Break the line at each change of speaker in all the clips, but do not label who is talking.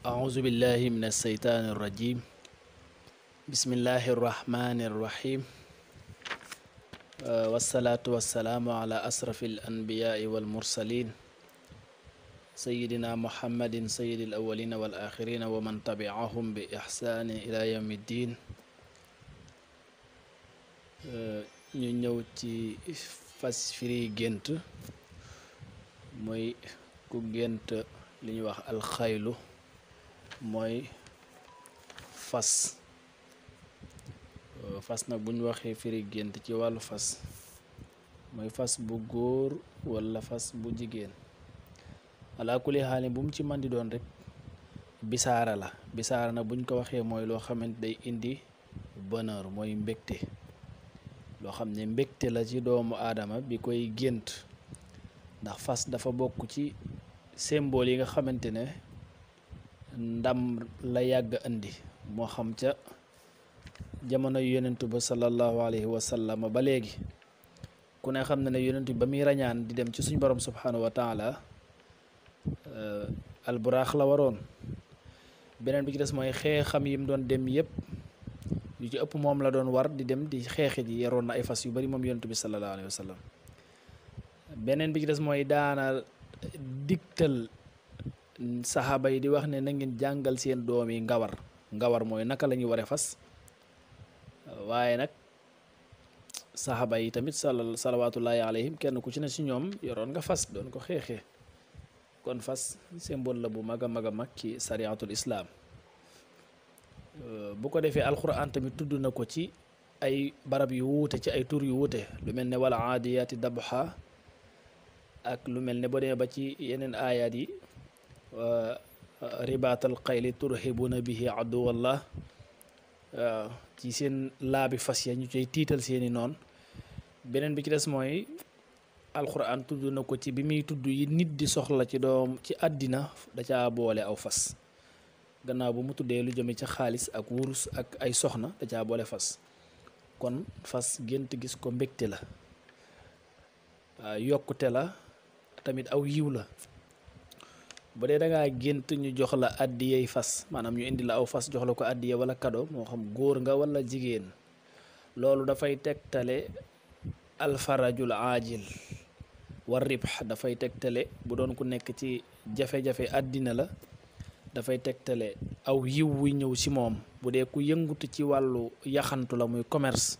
أعوذ بالله من الشيطان الرجيم بسم الله الرحمن الرحيم والصلاة والسلام على أشرف الأنبياء والمرسلين سيدنا محمد سيد الأولين والآخرين ومن تبعهم بإحسان إلى يوم الدين ñu ñëw ci fas firi gént mooy ku gént li ñuy wax alxaylu mooy fas fas nag bu ñu waxee firi gént ci wàllu fas mooy fas bu góor walla fas bu jigéen alaa kulli xaal bu mu ci man di doon rek bisaara la bisaara nag buñ ko waxee mooy loo xamante day indi bonheur mooy mbégte loo xam ne mbégte la ci doomu aadama bi koy gént ndax fas dafa bokk ci symbole yi nga xamante ne ndam la yàgg indi moo xam ca jamono yonentu ba sallallahu alayhi wa sallam ba léegi ku ne xam na ne yonentu ba muy rañaan di dem ci suñ borom subhanahu wa taala alburaax la waroon beneen bi ci des mooy xeexam yi mu doon dem yépp yu ci ëpp moom la doon war di dem di xeexi ji yaroon na ay fas yu bari moom yonentu bi sallallahu alayhi wa sallam beneen bi ci des mooy daana digtal saxaaba yi di wax ne na ngeen jàngal seen doom yi ngawar mooy naka la ñuy waree fas waaye nag saxaaba yi tamit salawaatullaahi alayhim kenn ku ci ne ci ñoom yoroon nga fas doon ko xeexee kon fas symbole la bu mag a mag ci sariyatul islaam bu ko defee alxuraan tamit tudd na ko ci ay barab yu wuute ci ay tur yu wuute lu mel ne wala aadiyaati dabha ak lu mel ne boo demee ba ci yeneen aayaat yi ribaatal xayli turhibuna bihi aduwallah ci seen laabi fas ya ñu koy tiital seeni noon beneen bi ci des mooy alxuraan tudd na ko ci bi muy tudd yi nit di soxla ci doom ci àddina da caa boole aw fas gannaaw bu mu tuddee lu jëme ci xaalis ak wurus ak ay soxna da caa boole fas kon fas gént gis ko mbégte la yokkute la tamit aw yiw la bu dee dangaa gént ñu jox la àddiyay fas maanaam ñu indi la aw fas jox la ko àddiya wala kado moo xam góor nga wala jigéen loolu dafay tegtale alfarajul aajil war ribx dafay tegtale bu doon ku nekk ci jafe-jafe àddina la dafay tegtale aw yiw wuy ñëw ci moom bu dee ku yëngutu ci wàllu yaxantu la muy commerce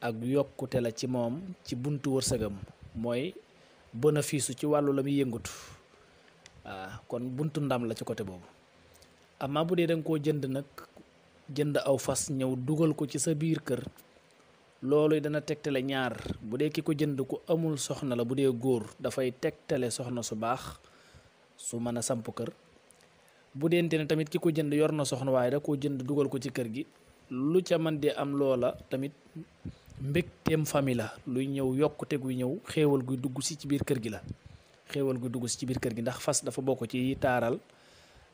ak yokkute la ci moom ci buntu wërsëgam mooy bénéfice ci wàllu la muy yëngutu kon buntu ndam la ci côté boobu amaa bu dee da nga koo jënd nag jënd aw fas ñëw dugal ko ci sa biir kër loolu dana tegtale ñaar bu dee ki ko jënd ku amul soxna la bu dee góor dafay tegtale soxna su baax su mën a samp kër bu deente ne tamit ki ko jënd yor na soxna waaye da koo jënd dugal ko ci kër gi lu ca man di am loola tamit mbégteem famille la luy ñëw yokkute guy ñëw xéewal guy dugg si ci biir kër gi la xéewal guy dugg si ci biir kër gi ndax fas dafa bokk ci taaral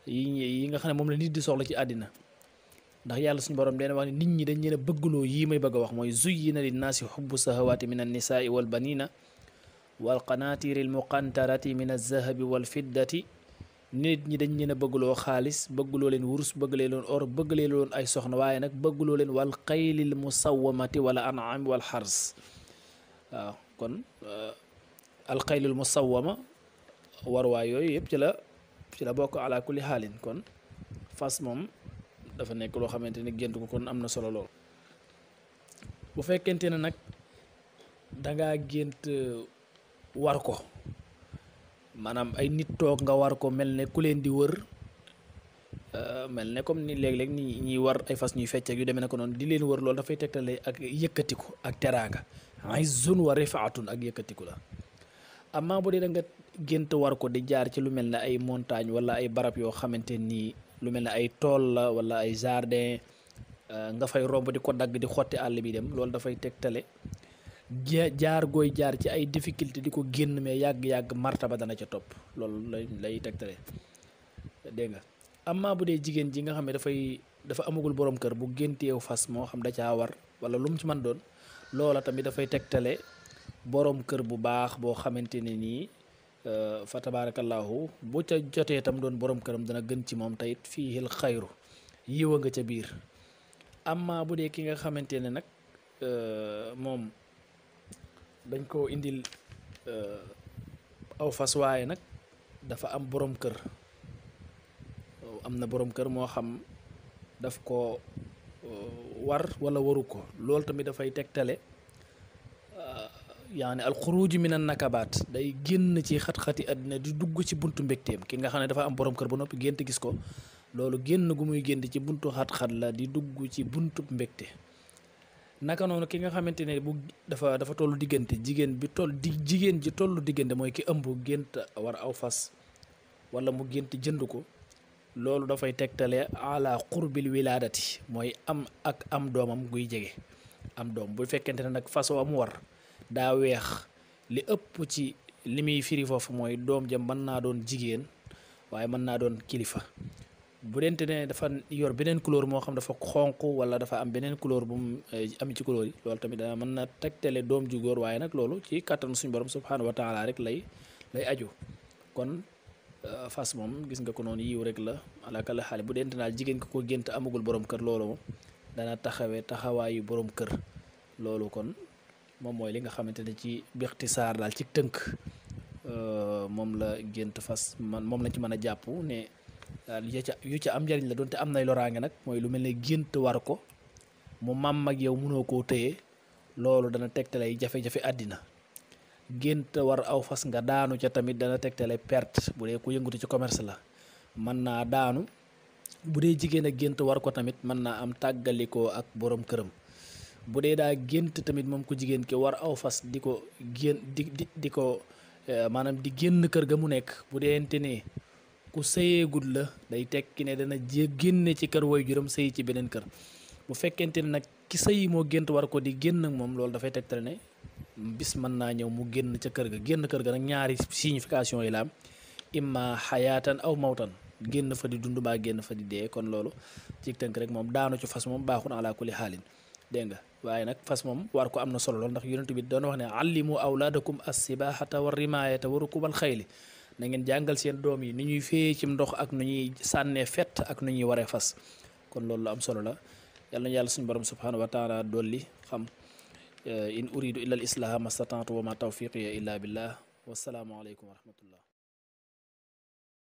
yi nga xam ne moom la nit di soxla ci àddina ndax yàlla suñu borom dana wax ne nit ñi dañ leen a bëggloo yii may bëgg a wax mooy zuyyina linnaasi xubbu sahawaati min annisaai wal banina wal qanaatiri al muqantarati min alzahabi wal fiddati nit ñi dañ leen a bëggloo xaalis bëggloo leen wurus bëggalee leen or bëggalee leen ay soxna waaye nag bëggloo leen wal xaylil musawamati wala an'am wal xars waaw kon alxaylul musawama warwaay yooyu yëpp ci la bokk ala kulli xaalin kon fas moom dafa nekk loo xamante ni gént ko kon am na solo lool bu fekkente ne nag dangaa gént war ko maanaam ay nit toog nga war ko mel ne ku leen di wër mel ne comme ni léeg-léeg ni ñuy war ay fas ñuy fecc ak yu demee ne ko noonu di leen wër loolu dafay tegtale ak yëkkatiku ak teraanga izzun wa rifaatun ak yëkkatiku la amaa bu dee da nga gént war ko di jaar ci lu mel ne ay montagne wala ay barab yoo xamante nii lu mel ne ay tool la wala ay jardin nga fay romb di ko dagg di xotti àll bi dem loolu dafay tegtale jaar gooy jaar ci ay difficulté di ko génn mais yàgg-yàgg martaba dana ca topp loolu lay tegtale dégg nga amaa bu dee jigéen ji nga xam ne dafa amagul borom kër bu génteew fas moo xam da caa war wala lu mu ci mën doon loola tamit dafay tegtale borom kër bu baax boo xamante ne nii fa tabarakallahu bu ca jotee tam doon borom këram dana gën ci moom tayit fiihil xayru yiwa nga ca biir. amma bu dee ki nga xamante ne nag moom dañ koo indil aw fas waaye nag dafa am borom kër, am na borom kër moo xam daf ko war wala waru ko, loolu tamit dafay tegtale yaani alxuruuj min an nakabaat, day génn ci xat-xati àddina di dugg ci buntu mbégteem. ki nga xam ne dafa am borom kër ba noppi gént gis ko, loolu génn gu muy génn ci buntu xat-xat la di dugg ci buntu mbégte. naka noonu ki nga xamante ne bu dafa tollu diggante, jigéen ji tollu diggante mooy ki ëmb gént war aw fas wala mu gént jënd ko, loolu dafay tegtale ala qurbil wilaadati, mooy am doomam guy jege am doom. bu fekkente ne nag fas wa mu war daa weex, li ëpp ci li muy firi foofu mooy doom ja mën naa doon jigéen waaye mën naa doon kilifa. bu dente ne dafa yor beneen couleur moo xam dafa xonq wala dafa am beneen couleur bu mu am ci couleur yi, loolu tamit dana mën na tegtale doom ju góor, waaye nag loolu ci kàttanu suñu borom subhaanahu wa taala rek lay aju. kon fas moom gis nga ko noonu yiw rek la alakala xaali. bu dente naal jigéen ko gént amagul borom kër, loolu moom dana taxawaayu borom kër. loolu kon moom mooy li nga xamante ne ci bixtisaar daal ci tënk moom la gént fas moom lañ ci mën a jàpp ne daal yu ca am njariñ la, doonte am nay loraange nag. mooy lu mel ne gént war ko mu mam ak yow mënoo koo téye, loolu dana tegtale jafe-jafe àddina. gént war aw fas nga daanu ca tamit dana tegtale perte. bu dee ku yëngatu ci commerce la mën naa daanu. bu dee jigéen ak gént war ko tamit mën naa am tàggalikoo ak borom këram. bu dee daa gént tamit moom ko jigéen ki war aw fas di ko maanaam di génn kër ga mu nekk, bu deente ne ku sëyeegul la, day tekki ne dana génne ci kër waajuram sëyi ci beneen kër. bu fekkente ne nag ki sëyi moo gént war ko di génn ak moom, loolu dafay tegtale ne bis mën naa ñëw mu génn ca kër ga. génn kër ga nag ñaari signification yi la am, imma xayaatan aw mawtan, génn fa di dund baa génn fa di dee. kon loolu ci tënk rek moom daanu ci fas moom baaxul ala kulli xaalin, dégg nga. waaye nag fas moom war ko am na solo lool, ndax yonent bi doon wax ne allimu awlaadakum as-sibahata wa rimayata wa rukubal xayli, na ngeen jàngal seen doom yi ni ñuy féeye ci ndox ak nu ñuy sànnee fett ak nu ñuy waree fas. kon loolu lu am solo la. yàlla na yàlla suñu borom subhanahu wa taala dolli xam. in uridu illa al islaha mastata'tu wa ma tawfiqiya illa billah, wassalaamu aleykum wa rahmatullah.